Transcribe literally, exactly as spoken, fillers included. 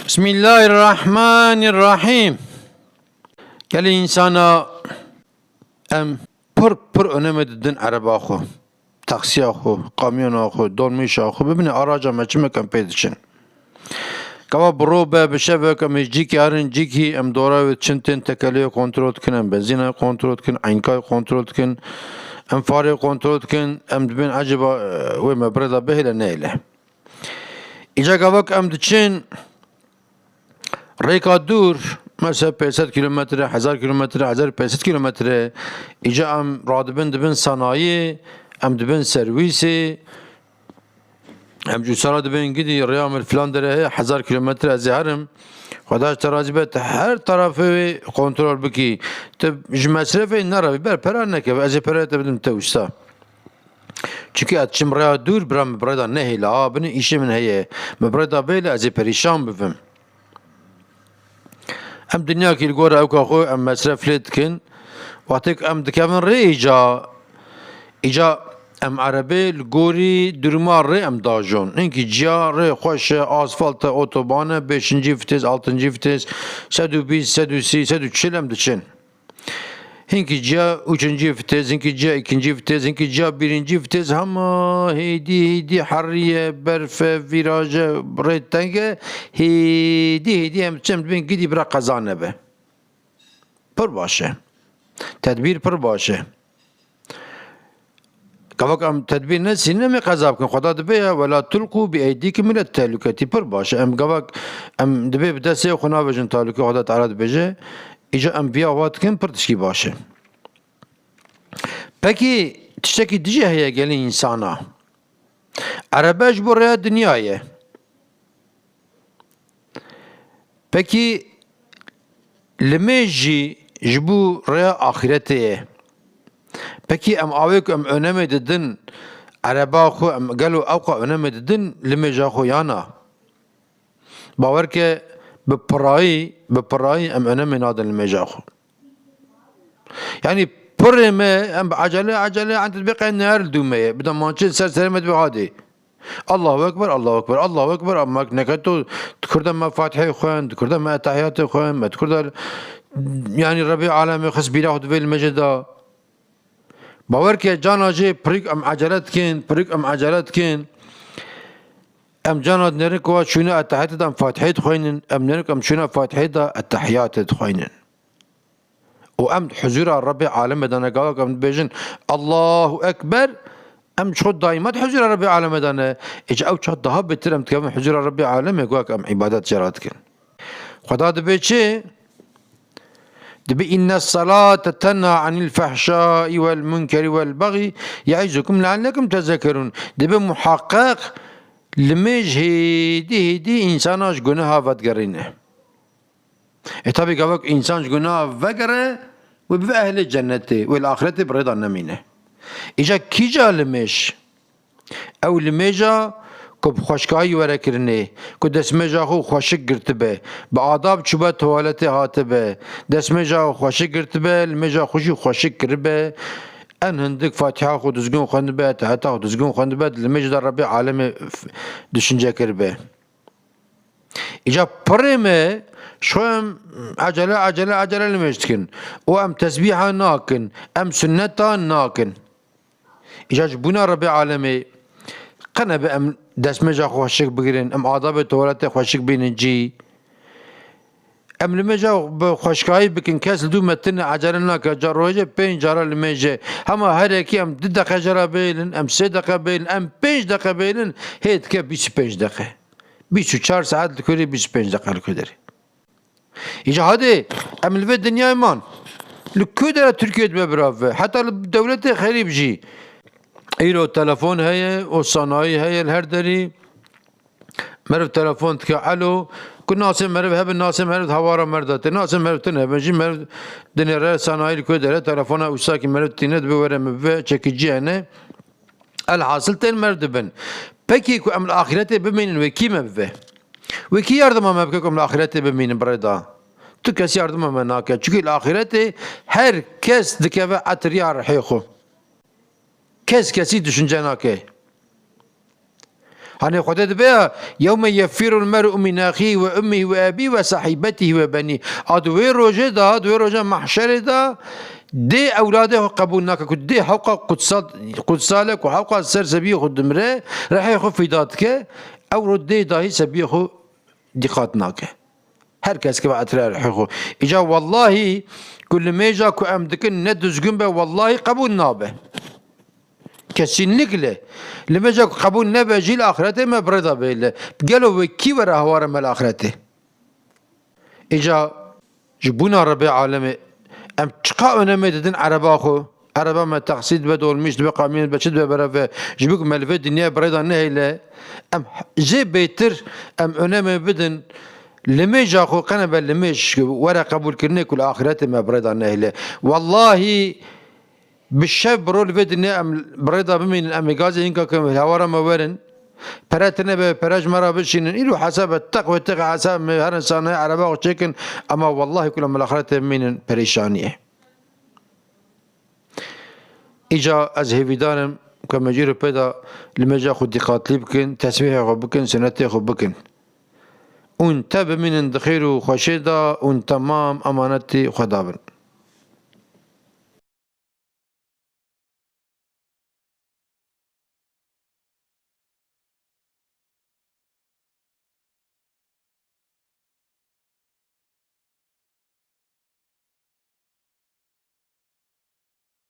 Bismillahirrahmanirrahim. Gelê însana em pir pir önemê didin ereba xwe, taksiya xwe, kamyona xwe, dolmîşa xwe, bibîne araca me çimek em pê diçin. Gava bi ro be, bi şevek em ê cîkî herin cîkî, em dora wê diçin tên tekelê kontrol dikin, em benzîna kontrol dikin, eynka kontrol dikin, em farê kontrol dikin, em dibên ecêba, e, wê me bi rê de bihêle nehêle. Îca gavak em diçin rêka dûr, mesela pênc sed kîlometre, hezar kîlometre, hezar pênc sed kîlometre, îca em radibin dibin sanayî, em dibin serwîsê, em ji wisa re dibin gidî rêya min filan derê heye, hezar kîlometre ez ê herim. Xweda ji te razî be, tu her tarafê wê kontrol bikî. Tu ji mesrefê nerevî, ber pera nekeve, ez ê pereyê te bidim te wisa. Çimkî ez çim rêya dûr, bira min bi rê de nehêle, a, binê îşê min heye. Min bi rê de bêle, ez ê perîşan bibim. Em dinyakî li gora ewka xwe em mesref lê dikin. Wextêk em dikevin rê îca, îca em erebê li gorî duruma rê em dajon. Hinkî ciya rê xweş e, asfalt e, otoban e, beşincî vitês, altıncı vitês, sed û bîst, sed û sî, sed û çil em diçin. Hinkî ciya üçüncü vitês, hinkî ciya ikinci vitês, hinkî ciya birinci vitês, hema hêdî hêdî heriye, berf e, vîraj e, rê teng e, hêdî hêdî em çem dibên gidî bira qeza nebe. Pir baş e. Tedbîr pir baş e. Gavak em tedbîr nesînin, em ê qeza bikin. Xweda dibê ya, "Ve la tulqu bi eydikum ile tehluketî." Pir baş e. Em gavak, em dibê bi destê xwe navêjin tehlukê, Xweda Teala dibêje. Îca em viya wa dikin, pir tişkî baş e. Pekî tiştekî dijî heye gelê însana. Erebe ji bo rêya dinya ye. Pekî limêj jî ji bo rêya axîretê ye. Pekî em avê ku em önemê didin ereba xwe, em gelo ewqa önemê didin limêja xwe ya na? Bawer ke bi pirayî, bi pirayî em önemê nadin limêja xwe. Yanî pirê me, em bi ecele, ecele, em dibê qey neyar li dû me ye. Bi demancê ser serê me dibê hadê. Allahu Ekber, Allahu Ekber, Allahu Ekber, em mek neke to, tu kurde me Fatihê xwend, tu kurde me Etehiyatê xwend, me tu kurde, yanî Rebê Alemê xist bîra xwe divê limêjê de. Bawer ke cana jê pirîk em ecele dikin, pirîk em ecele dikin. Em cana dinerin ku wa çûne Etehiyatê de em Fatihê dixweynin, em dinerin ku em çûne Fatihê de Etehiyatê dixweynin. Û em huzura Rebê Alemê de ne, gavak em dibêjin, "Allahu Ekber", em ji xwe daîma di huzura Rebê Alemê de ne. Ê, ji ew çax daha bêtir em dikevin huzura Rebê Alemê, gavak em îbadet jê re dikin. Xweda dibê çi? Dibê, "Inne salate tenha anil fehşai vel munkeri vel bagî, yaizukum leallekum tezekerûn." Dibê muhaqqeq limêj hêdî hêdî însana ji guneha vedigerîne. E, tabî gavek însan ji gunaha vegere, wê bibe ehlê cennetê, wê li axretê bi rê de nemîne. Îca kîja limêj? Ew limêja ku bi xweşkayî were kirinê, ku destmêja xwe xweşik girtibe, bi adab çûbe tuwaletê hatibe, destmêja xwe xweşik girtibe, limêja xwe jî xweşik kiribe, en hindik Fatiha xwe dizgin xwendibe, Etehiyata xwe dizgin xwendibe, di limêjê de Rebê Alemê f-, düşünce kiribe. Îca pirê me, ji xwe em ecele, ecele, ecele limêj dikin. Û em tesbîha nakin, em sunneta nakin. Îca ji bûna Rebê Alemê, qe nebe em destmêja xwe xweşik bigirin, em adabê tuwaletê xweşik bînin cî. Em limêja bi xweşkayî bikin, kes li dû me tune ecele nake, ca rojê pênc cara limêje. Hema her yekî em du deqe jê re bêlin, em sê deqe bêlin, em pênc deqe bêlin, hê dike bîst û pênc deqe. Bîst û çar saet li ku derê, bîst û pênc deqe li ku derê. Îca hadê, em li vê dinyayê man. Li ku derê Tirkiye dibe birav ve? Heta li dewletê xerîb jî. Îro telefon heye û sanayî heye li her derî. Meriv telefon dike, "Elo." Ku nasê meriv hebe, nasê meriv hawara meriv de tê. Nasê meriv tune hebe jî meriv dinêre sanayî li ku derê telefona wisa kî meriv tîne dibe were min bibe çekicî hene. Elhasil tên meriv dibin. Pekî ku em li axîretê bimînin, wê kî me bibe? Wê kî yardima me bike ku em li axîretê bimînin bi rê de? Tu kes yardima me nake. Çunkî li axîretê her kes dikeve etir ya rihê xwe. Kes kesî düşünce nake. Hani Xwedê dibe ya, "Yewme yefirul mer'u min axî ve ummî ve ebî ve sahîbetî ve benî." A di wê rojê de, di wê roja mahşerê de, dê ewladê xwe qebûl nake, ku dê hewqa qutsal, qutsal e, ku hewqa ser sebiyê xwe dimre, rehê xwe fîda dike, ew ro dê dahî sebiyê xwe dîqat nake. Her kes ki ve etre rehê xwe. Îca wellahî ku limêja ku em dikin ne dizgin be, wellahî qebûl nabe. Kesinlikle. Limêja ku qebûl nebe jî li axretê me bi rê de bêle. Gelo wê kî were hawara me li axretê? Îca ji bûna Rebê alemê em çiqa önemê didin ereba xwe? Ereba me taksî dibe, dolmîş dibe, kamyon dibe, çi dibe bereve, ji bo ku me li vê dinyayê bi rê de nehêle, em jê bêtir em önemê bidin limêja xwe, qene be limêj were qebûlkirinê ku li axretê me bi rê de nehêle. Wellahî bi şev bi ro li vê dinyayê em bi rê de bimînin, em ê gazê hînka kin hawara me werin. Pere tine be, pere ji me re bişînin. Îro hesab e, teq wê teqê hesab me herin sanayê ereba xwe çêkin. Ema wellahî ku li axretê bimînin perêşaniyê. Îca ez hêvîdar im ku me jî ro pê de limêja xwe dîqatlî bikin, tesbîhê xwe bikin, sunetê xwe bikin. Ûn te bimînin di xêr û xweşê de ûn temam emanetî Xweda bin.